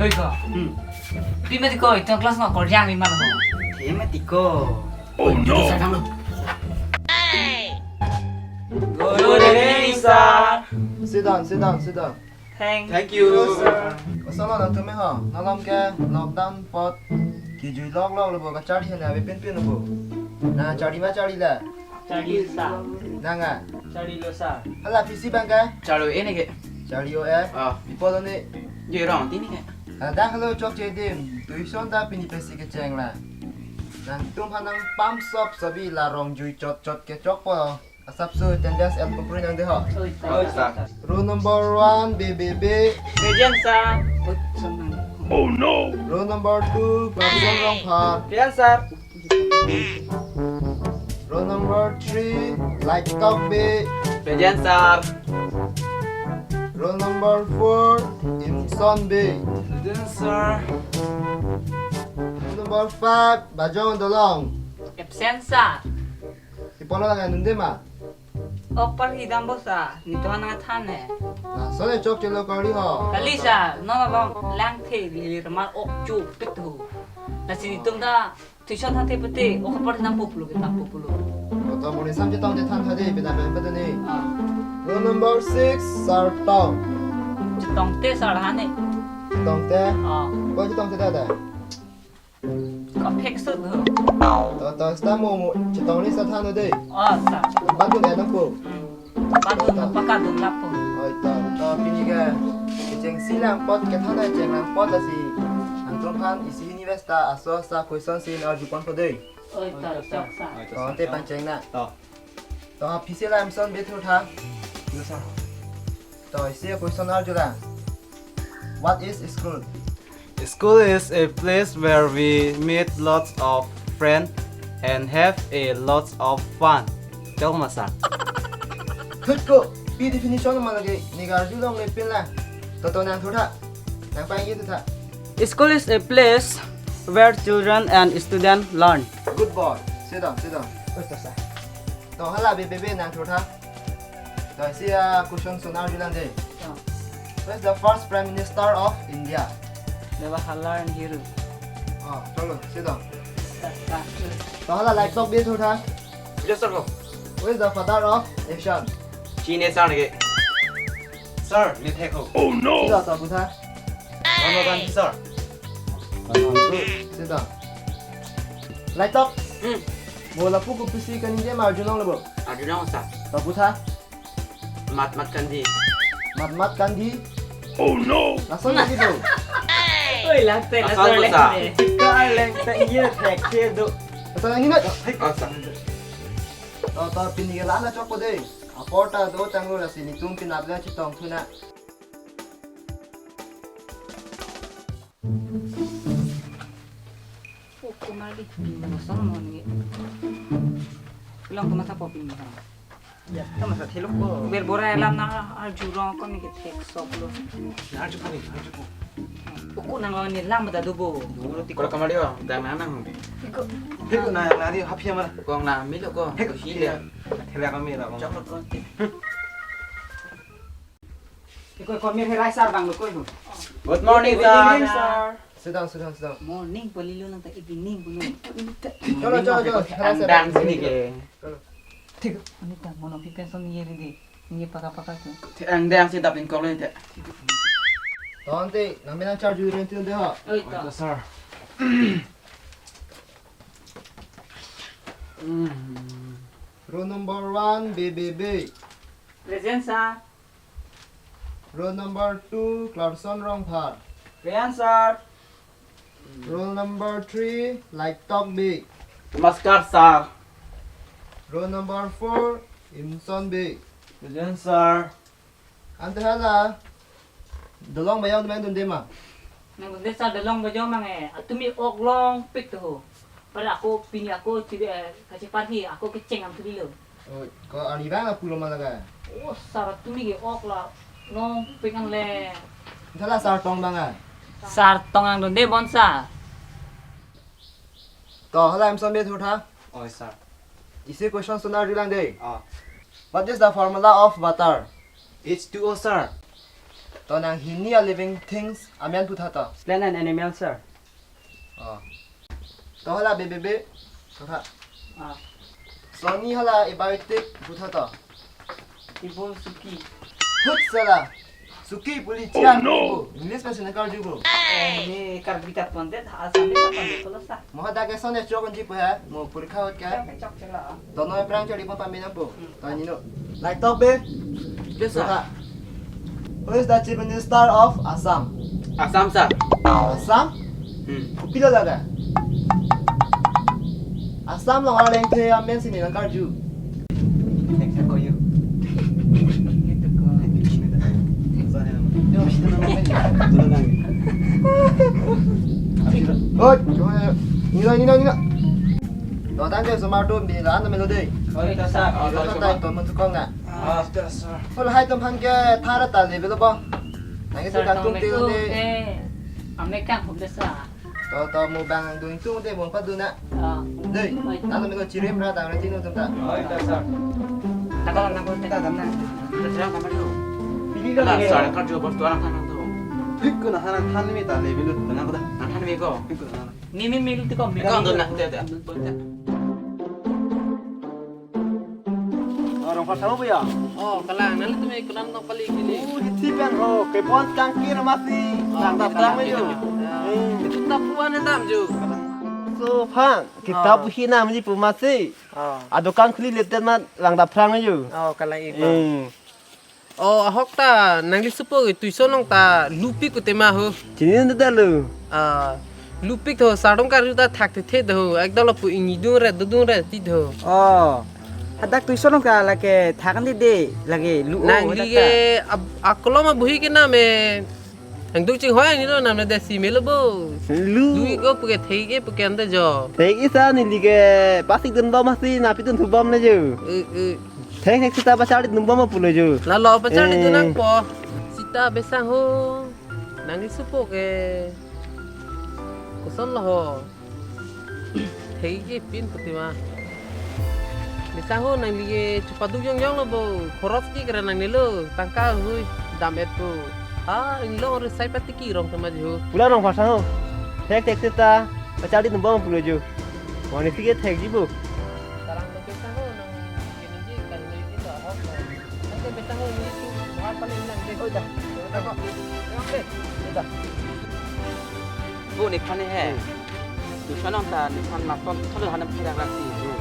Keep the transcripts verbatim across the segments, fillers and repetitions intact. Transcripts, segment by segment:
Tiko. Hmm. Pi mati ko, itum class ma korjang ni man ho. He mati ko. Oh no. Good evening, sir. Sit down, sit down, sit down. Thank Thank you, you, sir. Sir. Koson lo nangtum ho? Nangtum ke lockdown apot kejui lok lok lo bo, kacharli hena ave pinpin lo bo. Na charli ma charlile? Charli, sir. Nang a? Charlilo, sir. Hala aphi si abang ke? Charli-o-e ne ke. Charli-o-e? Ah. Pi apot lo ne? Jirong ti ne ke. Ada halo chokche adim. Tuition ta pini pensi kecheng la. Nangtum aphan nangpam sop sobi la rongjui chot chot ke chokpo. Asapso attendance el kumpri nangde ho. Oi, sir. Oi, sir. Roll number one, B B B. Present, sir. Oh no. Roll number two, Clarkson Rongphar. Present, sir. Roll number three, Laitok Bey. Present, sir. Roll number four, Imson Bey. Present, sir. Roll number five, Bajong Dolong. Absent, sir. Pi apot lo nang nunde ma? Ok apar hidam bo, sir. Netum aphan nangthan he. Lason le chokche lo kali ho. Kali, sir. Non along lang the, lili ramal ok chupik thu. Lasi netum ta tuition thanthe pute, ok apar hidam pulo, kitam pulo. Koto muni sam chetongte thantha de, pina pen pute ni. Ah. Roll number six, Sir Tong. Chetongte, sir, hane. Chetongte? Ah. Ko chetongte da da. Kaphek sut ho. To, to, seta mo, mo, chetong ni sa than de. Oh, sir. Ban tu nai nang po. Hmm. Ban tu na pakadun lapo. Oi, to, to, pini ke kechengsi lang apot, kethan nangcheng lang apot lasi nangtum aphan isi university aso sa question si arju ponpo de. Oi, to, chok, sir. To, ante pangcheng nang. To. To, aphi si la Imson Bey thurtha. Yes, sir. To, isi question arju lang. What is school? School is a place where we meet lots of friends and have a lots of fun. Chok ma, sir? Thut ko, pi definition ma lagi, ne arjulongle pin lang. To, to, nang thurtha. Nang pangji thurtha. School is a place where children and students learn. Good boy. Sit down, sit down. Oi, to, sir. To, hala B B B nang thurtha. To, isi a question son arju lang de. To. Who is the first Prime Minister of India? Jawaharlal Nehru. Oh, cholo, sit down. To, hala Laitok Bey thurtha. Yes, sir. Who is the father of aviation? Chinese sir ke. Sir, ne thek ho. Oh no. Sit down, to putha. Mahatma Gandhi, sir. Sit down. Laitok. Hmm. Mo lapu kopisi kaningje ma arjulongle bo? Arjulong, sir. To putha. Mahatma Gandhi. Mahatma Gandhi. Oh no. Lason lagi bo. Oi, lak te, lason, lason lak te. Ka lak te, ye thek te do. Lason lagi na. Oh, sir. To, to, pini ke la-an chokpo de. Apor ta dotanglo lasi netum pinap le chetong thu nang. Oh, kumali, pini kosong mo ni. Bilang ko masa po pini ha. Ya, ta masa thelo ko. Ber bora alam nang arjulong ko ne kethek sop lo. Nang arju pani, nang arju ko. Ko nang lawan ne lam ta do bo. Dulu ti ko kamari wa, dang nang nang. Iko. Iko nang nang di hapia mana? Ko nang milo ko. Iko hile. Thela kami la ko. Chok ko. Iko, iko, mir herai sir abang lo ko iko. Good morning, sir. Good evening, sir. Sit down, sit down, sit down. Morning pu lilo, nang ta evening pu lo. Cholo, cholo, cholo. Herai sir. Dang sini ke. Cholo. Thik, ani ta mono pi pension ye ri de. Ye paka paka tu. Thik, ang dang si dap in kolo te. To ante, nang menang charge rin tu de ha. Oi, to. Oi, to, sir. Mm. Roll number one, B B B. Present, sir. Roll number two, Clarkson Rongphar. Present, sir. Roll number three, Laitok Bey. Namaskar, sir. Roll number four, Imson Bey. Present, sir. Ante hala Dolong Bey nang dundema? Nang dunde sir, Dolong Bey mang e. Atumi ok longpik tu ho. Para ako pini ako chiri, eh, kacheparhi ako kecheng am tu lo. Oh, ko ani bang apulo ma lake? Oh, sir, atumi ke ok la longpik an le. Hala Sir Tong bang a? Sir Tong nang dunde bon sir. To, hala Imson Bey thurtha. Oi, sir. Isi question son arjulang de. Ah. What is the formula of water? H two O, sir. To nang hini a living things amen putha to. Plant and animal, sir. Oh. To hala bebebe. To ha. Ah. Soni hala abiotic putha to. Ibo suki. Hut sala. Suki puli chia. Oh, no. Ibo. English pen sene karju ko. Eh, ne Karbi kat pondet, Assam kat pondet, tolo sa. Mo hadak ke sone chok unji po ha. Mo purkha hot ka. Chok, chok, chok la. To noi prang chari pon pami nampo. Hmm. To nino. Like talk be. Yes, sir. Suha. Who is the Chief Minister of Assam? Assam, sir. Assam? Hmm. Kopilo laga? Assam along arleng the amen sini nang karju. Thank you for you. Oi, nino, nino, nino. To tang ke Zomato bi la na melo de. Oi, ta sa. Oi, ta sa. To mun tukong na. Ah, ta sa. Full hai tum han ke thara ta le belo bo. Nang itu sir, kang tung te assalamualaikum. De. Eh, ame kang hum de sa. To, to, mo bang dun tung de, mo pa dun na. Ah. Dei, oi. Nang melo chirim ra ta re tino tum ta. Oi, ta sa. Ta ka na ko ta dam na. Ta sa ka ma lo. Pili lo. Ala, sir, karju bos tu anak anak tu. Pik ko na hanan than me ta le belo na ko ta. Na than me ko. Pik ko na. Ni, ni, milu tiko, milu. Ikaw, doon na, ito, ito. Oh, Rongphar Sahu ya? Oh, kalang, nangli tumi kulang tong pali kini. Oh, hithi pen ho, kepon kangkir masi. Oh, lang ta kita, lang kita, yo. Kita. Eh. Itu tapuan ni dam ju. So, phang, kita, oh, buhi nam ji pu masi. Oh. Adukan khuli leten ma lang ta phrang yo. Oh, kalang iba. Eh. Oh, ahok ta, nangli supo ke tuition along ta lupik kute ma ho. Chini nang ta lo. Ah, lupik tho, sardong karju ta thak the the tho, ekdom lapu ingni dung re, do dung re ti tho. Oh, hadak tuition along ta lake thak an de de, lake lu o. Nangli hadak ta ke ab-, akolom abuhi ke nam e, hang duk ching hoi ani lo nam le de si melo bo. Lu. Lu ko puke thei ke puke ante jo. Thei ke sa neli ke pasik dun bom masi, napi dun thu bom le jo. Eh, eh. Thek thek sita pachari dun bom pulo jo. Lalo pachari dun nang po. Eh. Sita besang ho. Nangli supo ke. Koson lo ho. Thei ke pin putima. Besang ho nangli ke chupaduk yong yong lo bo. Khoros ke kera nangli lo. Tangka hui dam et po. Ah, inglong ori sai patiki rong sama jo. Pula rong pasang ho. Thek thek sita pachari dun bom pulo jo. Wani si ke thek ji bo. Sarang lo besang ho nang kini ji kan lo ji ta ho. Nang ke besang ho ni tu bahar paling nang de. Oh, dah. Dah, kok. Dah, deh. Dah. Bu, ni khani he. Hmm. Tuition along ta, ni khan ma ton, thalo hanam phira rasi. Hmm.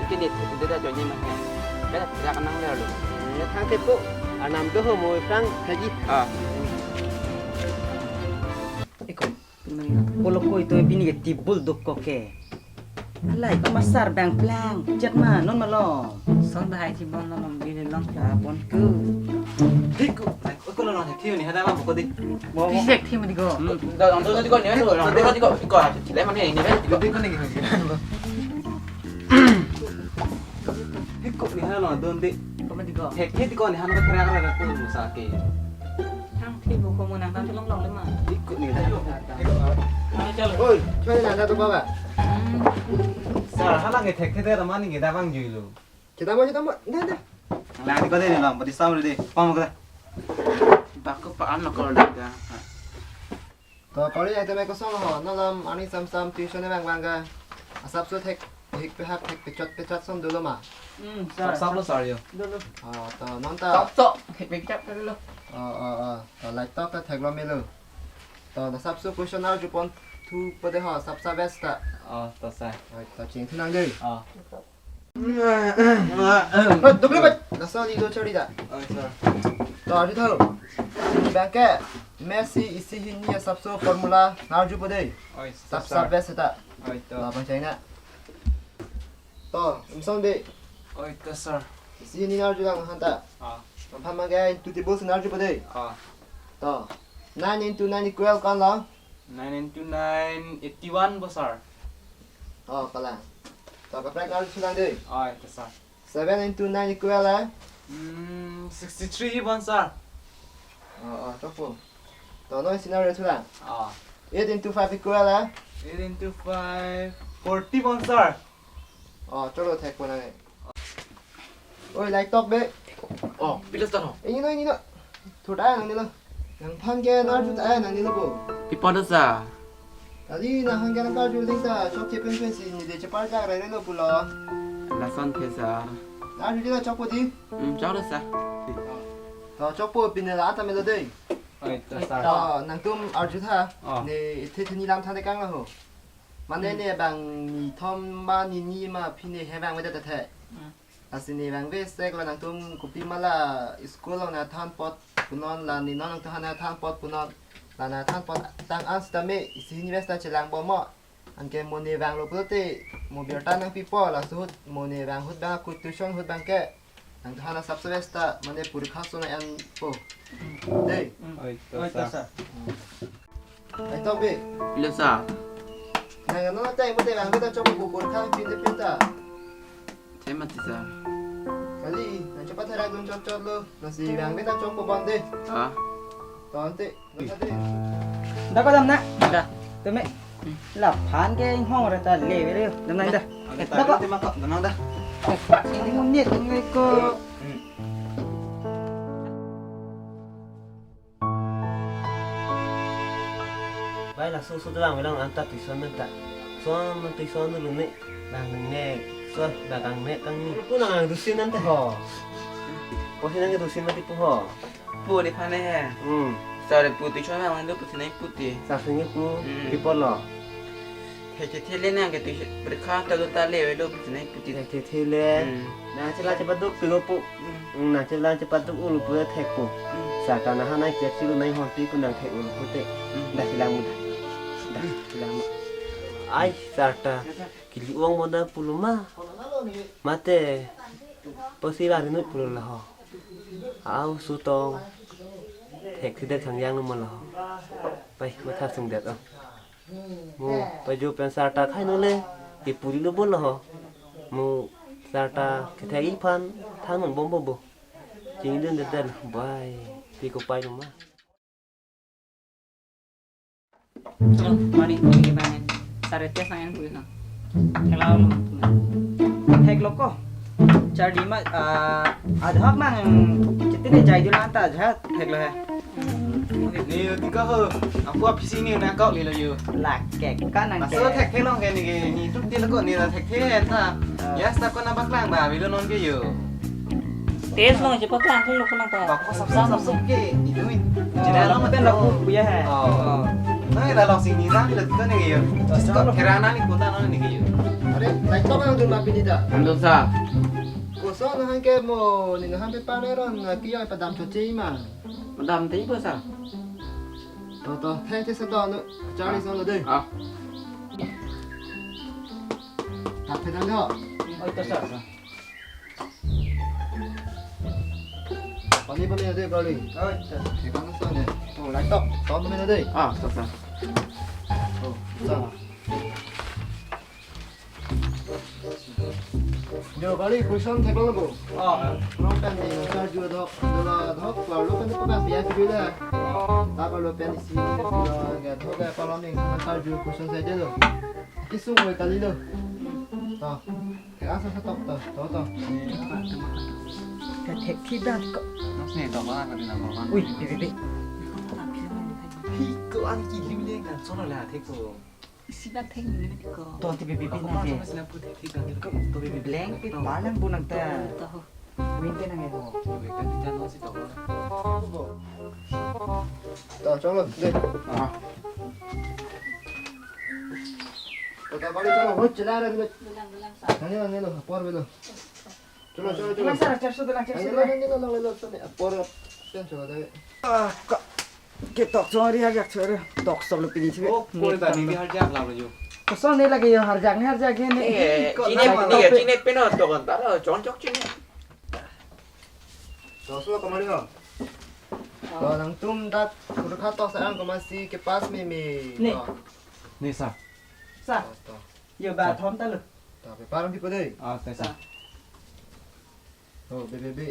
Ike ni tu de da join ma he. Bela phira kanang le lo. Ni thang te po. Anam do ho mo prang haji. Ah. Iko. Polo ko ito bini ke tibul dok ko ke. Alai ko masar bang plang. Jat ma non malom. Son bahai si bon non bini long. Ah, bon ko. Iko. Oi, ko lo non thek thiu ni hada ma ko di. Mo, mo. Thek thiu ni ko. Hmm. Da, ando di ko ni, ando di ko, di ko, di ko. Chile mane ni, di ko. Di ko ni. Di ko ni hada lo don di. Ko ma di ko. Thek thiu di ko ni hada kra kra ko mo sa ke. Thang thiu ko mo nang tang long long le ma. Di ko ni hada. Oi, choi na da to ba. Hmm. Sir, hala nge thek thiu de ma ni nge da bang jui lo. Kita mau, kita mau. Dah, dah. Lang di ko de ni lam, badi sam de. Pam ko da. Bak ko pa an lo ko da. To kori ya teme koson ho, non lam ani sam sam tuition bang bang ga. Asap so thek, thek pehap, thek pechot pechot som dolo ma. Hmm, sir. Sap sap lo sir yo. Dolo. Oh, to non ta. Sap sap, thek pechot dolo. Oh, oh, oh. To like talk ta thek lo melo. To na sap so question arju pon thu pode ho, sap sap best ta. Oh, to sir. Oi, to ching thu nang dei. Oh. Hei, duk le bat. Laso li do chori da. Oi, sir. To, arju tho. Bang ke, Messi isi hini asap so formula nang arju po dei. Oi, sir. Sap sap best ta. Oi, to. To, bang China. To, imsong dei. Oi, to, sir. Isi hini nang arju lang han ta. Ah. Bang phan ma ke, into table si nang arju po dei. Ah. To, nine into nine equal ko-an lo? Nine into nine, eighty-one bo, sir. Oh, kalang. To, kaprek nang arju lang dei. Oh, ito, sir. Seven into nine equal, eh? Hmm, sixty-three bon, sir. Oh, oh, chokpo. To, non si nang arju lang. Oh. Eight into five equal, eh? Eight into five, forty bon, sir. Oh, cholo thek po nang. Oi, like talk be. Oh, pilas ta ho. Ini no, ini no. Thurda nang ni lo. Nangphan ke nang-arju ta, eh, nang nilo bo. Pi apot do sir? Kali, nangphan ke nang-arju ding ta, chokche penpen si neli cheparjak rere lo pulo. Lason ke sir. Nang-arju ding ta chokpo di. Hmm, chok do sir. To chokpo, pine la anta melo dei. Oi, to sir. To nangtum arju tha. Oh. Ne the theni lam than de kang la ho. Mane Hmm. ne bang ni thom ma ni ni ma pine he bang vedet the. Hmm. Lasi ne bang ve sek la nangtum kopi ma la school along nangthan apot punon la ne non nangtum aphan nangthan apot punon. La nangthan apot tang an sitame isi ni vesta chelang bom mo. Anke mo ne vanglo pulote mo birta nangpipo, laso ahut mo ne vang ahut bang ku tuition ahut bang ke nangtum aphan asap se vesta mane porikha so nang-enpo. Dei. Oi, to Oi, to sir. sir. Ai to be. Pilo sir? Nang ano ta mo te vang ta chokpo porikha pinde pinta. Chema ti sir. Kali, nang chepatherak dun chot chot lo. Lasi vang ta chokpo bon dei. Ah. To ante, nang ante. Da ko dam na? Da. Teme. Laphan ke inghong re ta le ve le. Dam na da. Oke, Da ko. Teme ko, dam na da. Ini munit ini ko. Hmm. Bai, laso so dolang velang anta tuition menta. So man tuition dulu ne. Bang ne. So bang ne kang ni. Pu nang dusin anta ho. Pusi nang dusin mati pu ho. Pu di phane he. Hmm. Sir pu tuition nang do pusi nang pu ti. Sa singi pu Hmm. Pi apot lo. Thek thele nang ke tuition porikha ta do ta le avelo pusi nang pu ti. Thek thele. Hmm. Nang chelang chepaduk pi lo pu. Hmm. Hmm, nang chelang chepaduk un lo pu thekpo. Hmm. Sir ta nangphan nang chek si lo nang hon ti ku nang thek un lo pute. Hmm. Da chelang mu da. Da chelang mu. Ai, sir ta. Kili ong mo da pulo ma. Mate. Pusi la rinut pulo la ho. Au sutong. Thek si det khangjang no ma la ho. Pai, matha sung det o. Mo, pajo pen sir ta khai no le, kepuri lo bo lo ho. Mo, sir ta kethek-ik aphan than non bom bo bo. Chingdun det det lo, bai, pi ko pai lo ma. Chalo, mari, mari ke bang. Sir te sang en pui na. Thek lo lo. Thek lo ko. Chardi ma, ah, adhak nang, chiti ne jai dun anta ajat, thek lo he. Ni yo tika ho, aku apisi ni na kau lilo yo. Lake ka nang Maso ke. Thek thek long ke ni ke, ni tuk ti lo ko ni la thek thek ta. Ah. Ya sta ko na baklang ba, bilo non ke yo. Test long chepa klang ke lo ko nang ta. Ba ko sap sap sap sap ke, ni tu. Ah, Jina long pen lo ko ya he. Oh. Oh. Na ila long sing ni na, ni la tika ni ke yo. Sto lo. Kerana ni kota na ni ke yo. Are, nai to nang dun ma pini ta. Nang dun sa. Koson nang ke mo, ni nang pe pa ne ron, na ki ya padam choche ma. Madam te ibo sa. To, to, thek thek sa to, no, charli sa lo dei. Ah. Thek thek dam do. Oi, to sir. Pani pani dei, pani. Oi, to. Thek thek sa ne. To, light to. To pani dei. Ah, to sir. To, sa. Jo, kali question thek lo bo. Oh. Nang kan ni nang charju dok, dala dok, lalu kan tu kan biar video dah. Tak kalau pen isi, kalau nggak dok, kalau ni nang charju question saja lo. Kisung oi kali lo. Toh. Kayak asa sa tok toh, toh, toh. Kathek kidat ko. Nasi toh mana kali nama kan? Ui, di, di, di. Hi, ko an kili beli kan, sono lah thek ko. Isi ba theng ni ko. To ti bibi Ako na pa ke. Sama sila putih kita. To bibi blank pi palang bu nang ta. Tahu. Win te nang ho. Win te kita no si tahu. To chalo, de. Ah. To ta bali chalo, ho chala re de. Nang ni nang ni lo, por velo. Chalo, chalo, chalo. Lang sar, char so lang char so. Nang ni nang ni lo, nang ni lo, chalo. Por pen chalo de. Ah, ka. Ke tok chong ri harjak chore. Tok sop lo pini chibe. Oh, kore ta ni harjak la lo yo. Koson ne lagi yo harjak ne harjak ne. Eh, ko chine na ni ma ke lo. Chine peno to kon ta ro chon chok chine. Tok sop kamari ho. To nangtum dak porikha tok sa ang ko masi ke pass me me. Ne. To. Ne sa. Sa. To, to. Yo ba thom ta lo. To paper ang pipo dei. Ah, te sa. To, be be be.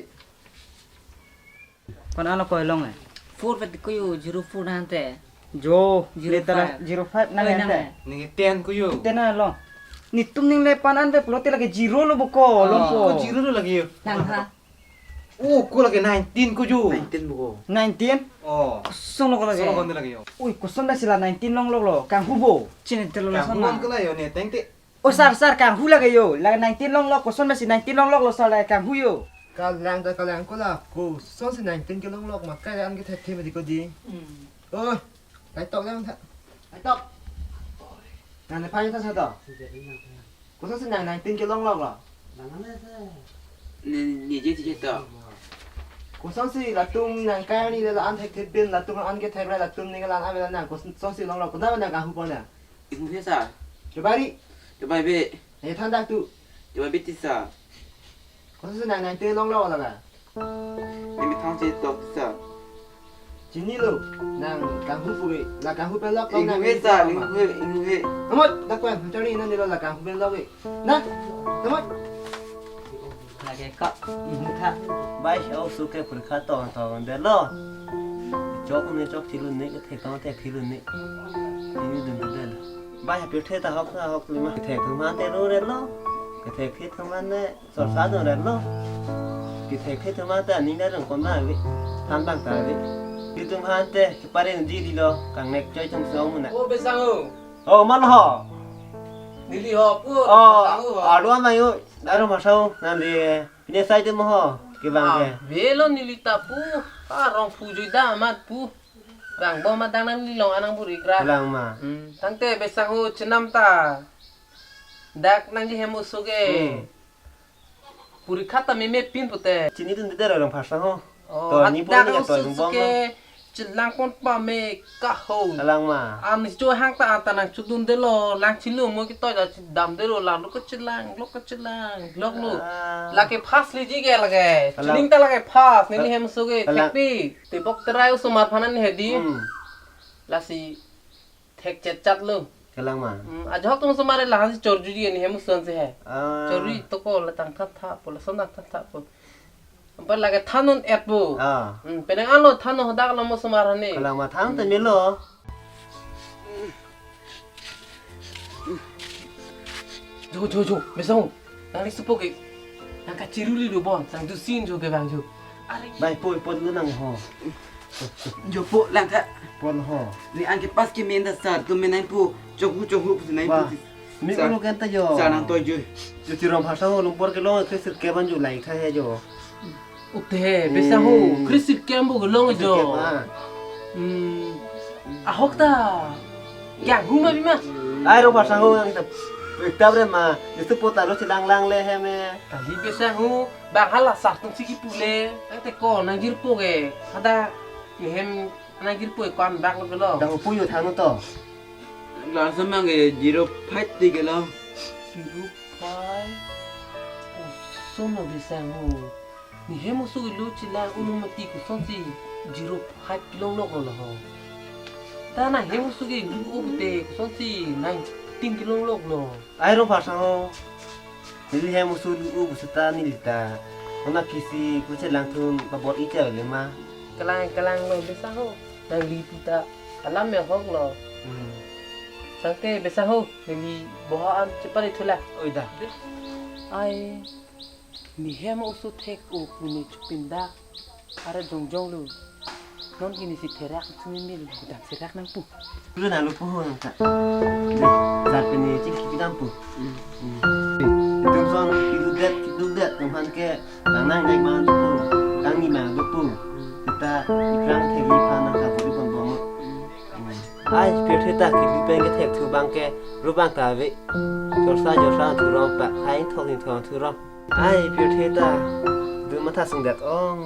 Kon ano koi long eh? Four vet ko yo, zero four nang te. Jo, Zero letter five. Zero five nang Oi, nang ente. eh. Ni ten ko yo. Ten na long. Netum ning le pan an ve pulote lagi zero lo boko, Oh, long ko. Ko zero lo lagi yo. Nang ha. Oh, ko lake nineteen ko jo. Nineteen bo ko. Nineteen? Oh. Kosonlo ko lake. Kosonlo ko lake jo. Ui, kosonlo si la nineteen longloklo. Kanghu bo. Chini telo la. Kanghu son ma. Kosonlo yo ne tengte. Oh, sir, sir, kanghu lake jo. La nineteen longlok, kosonlo si nineteen longloklo, sir, la kanghu jo. Kalang ta kalang ko la, kosonsi nineteen kelonglok ma, kai an kethek the mati ko di. Hmm. Oh, kai tok lang tha. Kai tok. Nang ne phai tha sa to. Kosonsi nang nineteen kelongloklo. Ni, ni je je to. Kosonsi latum nang kai ni la an thek thepin, latum an kethek ra latum ni la an ave nang kosonsi longlok, kona nang kanghu pon na. Inghu he sa. Chobari. Chobai be. He than dak tu. Chobai be ti sa. Kosonsi nang nineteen longlok la ka. Ni methang si tok ti sa. Chinilo, nang kanghu pu ke, la kanghu pen lok. Inghu he sa, inghu he, inghu he. Thamot, dak pen, chari nang nilo la kanghu pen lok ke. Na, thamot. Lake ka, inghu tha. Bai, au su ke purkha tong tong detlo. Chok ne chok thilun ne, kethek tong thek thilun ne. Ini dun dun detlo. Bai, pirthe ta hok ta hok lima. Kethek thum han te ro detlo. Kethek thit thum han ne, sor sa dun detlo. Kethek thit thum han te aning da dun kon na ave. Than bang ta ave. Thit thum han te, kepare nji di lo. Kangnek choi thum song mu na. Oh, Besang ho. Oh, man ho. Neli ho, pu. Oh, Besang ho. Adu an ayo. Adu masau, nang di. Pine sai te mo ho, kevang ke. Ah, velo neli ta pu, ah, rong pu jui da amat pu. Vang bo ma dang nang neli long anang buri kra. Kalang ma. Hmm, tangte Besang ho chenam ta. Dak nangji hem oso ke. Hmm. Purkha ta meme pin pute. Chini tun de ro rong phasa ho. Oh, to, ni hadak pon ni oso to, ke. Chelang pon pame kaho. Kalang ma. An cho hang ta anta nang chudun detlo, lang chilo mo kitoi da dam detlo, lang lo ko chelang, lo ko chelang, lok lo. Ah. Lake phas liji ke lake. Kalang. Chuning ta lake phas, neli hem oso ke, kalang. Thekpi. Tebok terai osomar aphan an hedi. Hmm. Lasi thek chetchat lo. Kalang ma. Hmm, ajok tum osomar lahan si chorjuji ke ni hem oso ansi he. Ah. Chorjuji to ko la tang tha tha po, lason tang tha tha po. Ampa lake than non et po. Ah. Hmm, penang alo than non hadak lo mo osomar hani. Kalang ma than te melo. Jo, jo, jo, Besang ho. Nang li supo ke. Nang kachiruli lo bon, sang dusin jo ke bang jo. Are. Bai, poi, pon lo nang ho. Jo po lang tha. Pon ho. Ni an ke pas ke men da sar, tu men nang po, chok hu, chok hu, nang po. Wah. Mi sar, ulo kan ta jo. Sar nang toi jo. Jo chirong phasa ho, lumpur kelong, kre sir ke ban jo lai tha he jo. Ute, Besang ho, hmm. Kre sir ke an bo kelong jo. Kre sir ke ban. Hmm. Ahok ta. Kanghu ma bima. Ai rong phasa ho yang ta. Ekta bre ma, itu po ta lo chelang lang le he me. Kali Besang ho, bang hala sar tum si kipu le. Ete ko nang jirpo ke. Hadak ni hem nang jirpo ke ko-an bak lo ke lo. Dang pu yo than to. Lang samang ke zero five ti ke lo. Zero five. Oh, sono Besang ho. Ni hem oso ke lo chelang unum mati kosonsi zero five kelongloklo ho. Ta nang hem oso ke lo o pute kosonsi nineteen kelongloklo. Ai rong phasa ho. Neli hem oso lo o pu seta neli ta. Ona kisi ko chelang thun pabor icha le ma. Kalang kalang lo Besang ho. Nangli pu ta alam me hok lo. Hmm. Tangte Besang ho, neli boha an chepari thula. Oi da. Ai. Ni hem oso thek o pu ne chupin dak. Are jongjong lo. Non ke ni si therak sumimil budam serak nang pu. Lu na lu pu ho nang ta. Deh, sar pini chingki kedam pu. Hmm. Hmm. Itum son kidudet, kidudet, tum han ke nang nang dek mang do pu. Kangni mang do pu. Seta ikrang thek iphan nang kaburi pon bom. Hmm. Ai, pirthe ta kilu pen kethek thu bang ke, ru bang ta ave. Jorsa, jorsa thu rong pa, hai thok ni thok thu rong. Ai, pirthe ta, dun matha sungdet ong.